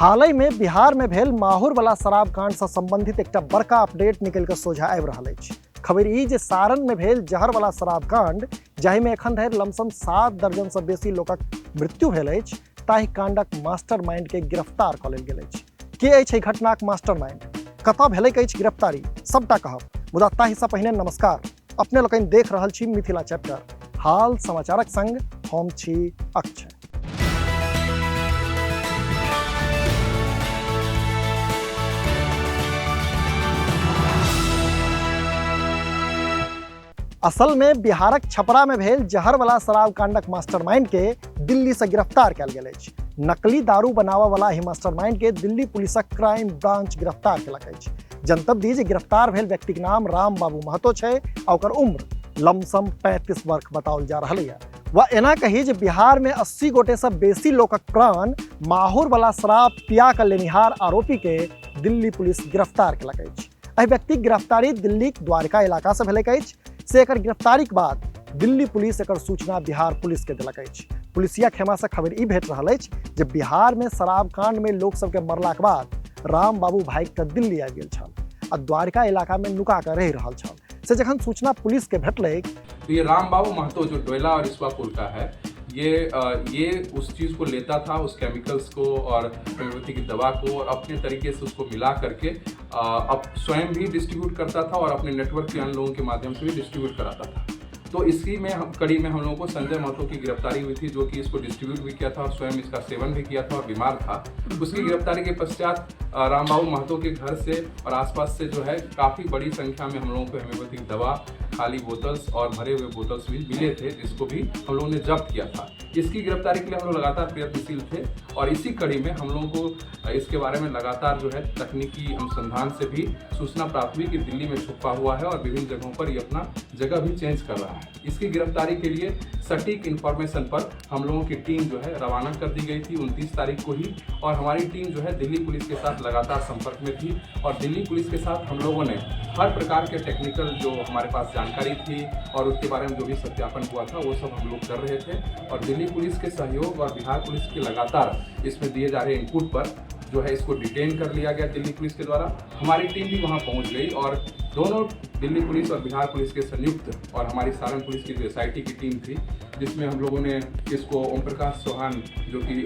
हालहि में बिहार में भेल माहुर वाला शराब कांड से संबंधित एकटा बड़का अपडेट निकलि कऽ सोझा आबि रहल अछि। खबर ई जे सारण में भेल जहर वाला शराब कांड, जाहि में एखन धरि लमसम 7 दर्जन से बेसी लोकक मृत्यु भेल अछि, ताहि कांडक मास्टरमाइंड के गिरफ्तार कऽ लेल गेल अछि। के अछि एहि घटनाक मास्टरमाइंड, कतऽ भेलैक अछि गिरफ्तारी, सबटा कहब, मुदा ताहि से पहिने नमस्कार। अपने लोकनि देख रहल छी मिथिला चैप्टर, हाल समाचारक संग हम छी अक्षय। असल में बिहारक छपरा में भेल जहर वाला शराब कांडक मास्टरमाइंड के दिल्ली से गिरफ्तार कयल गेल अछि। नकली दारू बनाबऽ वाला एहि मास्टरमाइंड के दिल्ली पुलिसक क्राइम ब्रांच गिरफ्तार केलक अछि। जनतब दी जे गिरफ्तार भेल व्यक्तिक नाम राम बाबू महतो छै आ ओकर उम्र लमसम 35 वर्ष बताओल जा रहल यऽ। वा एना कही जे बिहार में 80 गोटे से बेसी लोकक प्राण माहुर वाला शराब पिया कऽ लेनिहार आरोपी के दिल्ली पुलिस गिरफ्तार केलक अछि। एहि व्यक्तिक गिरफ्तारी दिल्लीक द्वारका इलाका से भेलैक अछि। से एकर गिरफ्तारीक बाद दिल्ली पुलिस एकर सूचना बिहार पुलिस के देलक अछि। पुलिसिया खेमा से खबर ई भेट रहल अछि जे बिहार में शराब कांड में लोक सबके मरलाक बाद राम बाबू भागि कऽ दिल्ली आबि गेल छल आ द्वारका इलाका में नुका कऽ रहि रहल छल। से जखन सूचना पुलिस के भेटलैक तो ये राम बाबू महतो जो डोयला और इसुआपुर का है, ये उस चीज़ को लेता था, उस केमिकल्स को और होम्योपैथी की दवा को, और अपने तरीके से उसको मिला करके अब स्वयं भी डिस्ट्रीब्यूट करता था और अपने नेटवर्क के अन्य लोगों के माध्यम से भी डिस्ट्रीब्यूट कराता था। तो इसी में कड़ी में हम लोगों को संजय महतो की गिरफ्तारी हुई थी, जो कि इसको डिस्ट्रीब्यूट भी किया था और स्वयं इसका सेवन भी किया था और बीमार था। उसकी गिरफ्तारी के पश्चात राम बाबू महतो के घर से और आसपास से जो है काफ़ी बड़ी संख्या में हम लोगों को होम्योपैथिक दवा, खाली बोतल्स और भरे हुए बोतल्स भी मिले थे, जिसको भी हम लोगों ने जब्त किया था। इसकी गिरफ्तारी के लिए हम लोग लगातार प्रयत्नशील थे और इसी कड़ी में हम लोगों को इसके बारे में लगातार जो है तकनीकी अनुसंधान से भी सूचना प्राप्त हुई कि दिल्ली में छुपा हुआ है और विभिन्न जगहों पर ये अपना जगह भी चेंज कर रहा है। इसकी गिरफ्तारी के लिए सटीक इन्फॉर्मेशन पर हम लोगों की टीम जो है रवाना कर दी गई थी 29 तारीख को ही, और हमारी टीम जो है दिल्ली पुलिस के साथ लगातार संपर्क में थी और दिल्ली पुलिस के साथ हम लोगों ने हर प्रकार के टेक्निकल जो हमारे पास जानकारी थी और उसके बारे में जो भी सत्यापन हुआ था वो सब हम लोग कर रहे थे। और दिल्ली पुलिस के सहयोग और बिहार पुलिस के लगातार इसमें दिए जा रहे इनपुट पर जो है इसको डिटेन कर लिया गया दिल्ली पुलिस के द्वारा। हमारी टीम भी वहां पहुंच गई और दोनों दिल्ली पुलिस और बिहार पुलिस के संयुक्त और हमारी सारण पुलिस की जो एस I T की टीम थी, जिसमें हम लोगों ने इसको ओम प्रकाश चौहान जो कि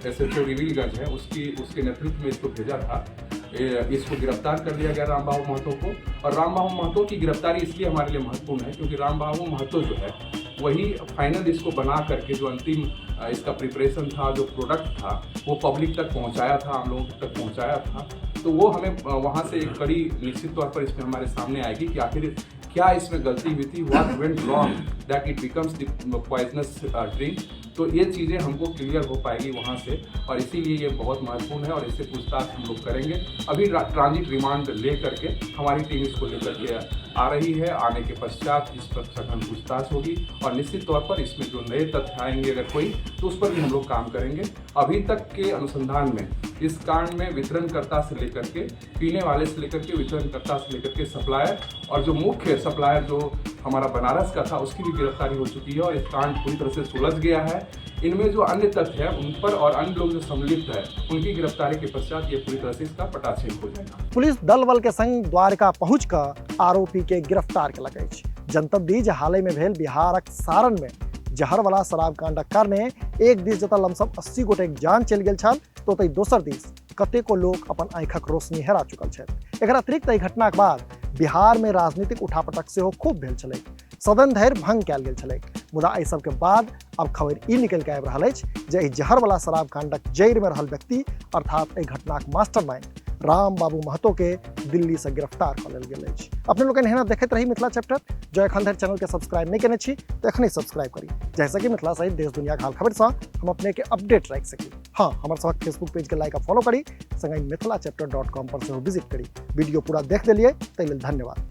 एस एच ओ रिवीलगंज है उसके नेतृत्व में इसको भेजा था। इसको गिरफ्तार कर लिया गया राम बाबू महतो को। और राम बाबू महतो की गिरफ्तारी इसलिए हमारे लिए महत्वपूर्ण है क्योंकि राम बाबू महतो जो है वही फाइनल इसको बना करके जो अंतिम इसका प्रिपरेशन था, जो प्रोडक्ट था, वो पब्लिक तक पहुंचाया था, हम लोगों तक पहुंचाया था। तो वो हमें वहाँ से एक कड़ी निश्चित तौर पर इसमें हमारे सामने आएगी कि आखिर क्या इसमें गलती हुई थी, what went wrong that it becomes the poisonous drink. तो ये चीज़ें हमको क्लियर हो पाएगी वहाँ से, और इसीलिए ये बहुत महत्वपूर्ण है और इससे पूछताछ हम लोग करेंगे। अभी ट्रांजिट रिमांड ले करके हमारी टीम इसको लेकर के आ रही है। आने के पश्चात इस पर सघन पूछताछ होगी और निश्चित तौर पर इसमें जो नए तथ्य आएंगे अगर कोई, तो उस पर भी हम लोग काम करेंगे। अभी तक के अनुसंधान में इस कांड में वितरणकर्ता से लेकर के पीने वाले से लेकर के वितरणकर्ता से लेकर के सप्लायर और जो मुख्य सप्लायर जो हमारा बनारस का था उसकी भी गिरफ्तारी हो चुकी है और इस कांड पूरी तरह से सुलझ गया है। इनमें जो अन्य तथ्य हैं उन पर और अन्य लोग जो सम्मिलित हैं उनकी गिरफ्तारी के पश्चात ये पूरी तरह से इसका पटाक्षेप हो जाएगा। पुलिस दल बल के संग द्वारका पहुंच कऽ आरोपी के गिरफ्तार केलक अछि। जनतब दी जे हालहि में भेल बिहारक सारण में जहर वाला शराब कांडक कारणे एक दिस जतऽ लमसम 80 गोटेक जान चलि गेल छल, तो ओतहि दोसर दिस कतेको लोक अपन आँखिक रोशनी हेरा चुकल छथि। एकर अतिरिक्त एहि घटनाक बाद बिहार में राजनीतिक उठापटक सेहो खूब भेल छलैक, सदन धरि भंग कयल गेल छलैक। मुदा एहि सबके बाद आब खबर ई निकलि कऽ आबि रहल अछि जे एहि जहर वाला शराब कांडक जड़ि में रहल व्यक्ति अर्थात एहि घटनाक मास्टरमाइंड राम बाबू महतो के दिल्ली से गिरफ्तार कऽ लेल गेल अछि। अपने लोकनि एहिना देखैत रही मिथिला चैप्टर। जँ एखन धरि चैनल के सब्सक्राइब नहि केने छी तऽ एखने सब्सक्राइब करी, जाहिसँ कि मिथिला सहित देश दुनियाक हाल खबर सँ हम अपने के अपडेट राखि सकी। हाँ, हमर सबक फेसबुक पेज के लाइक आ फॉलो करी, संगहि मिथिला चैप्टर डॉट कॉम पर सेहो विजिट करी। वीडियो पूरा देख देलियै ताहि लेल धन्यवाद।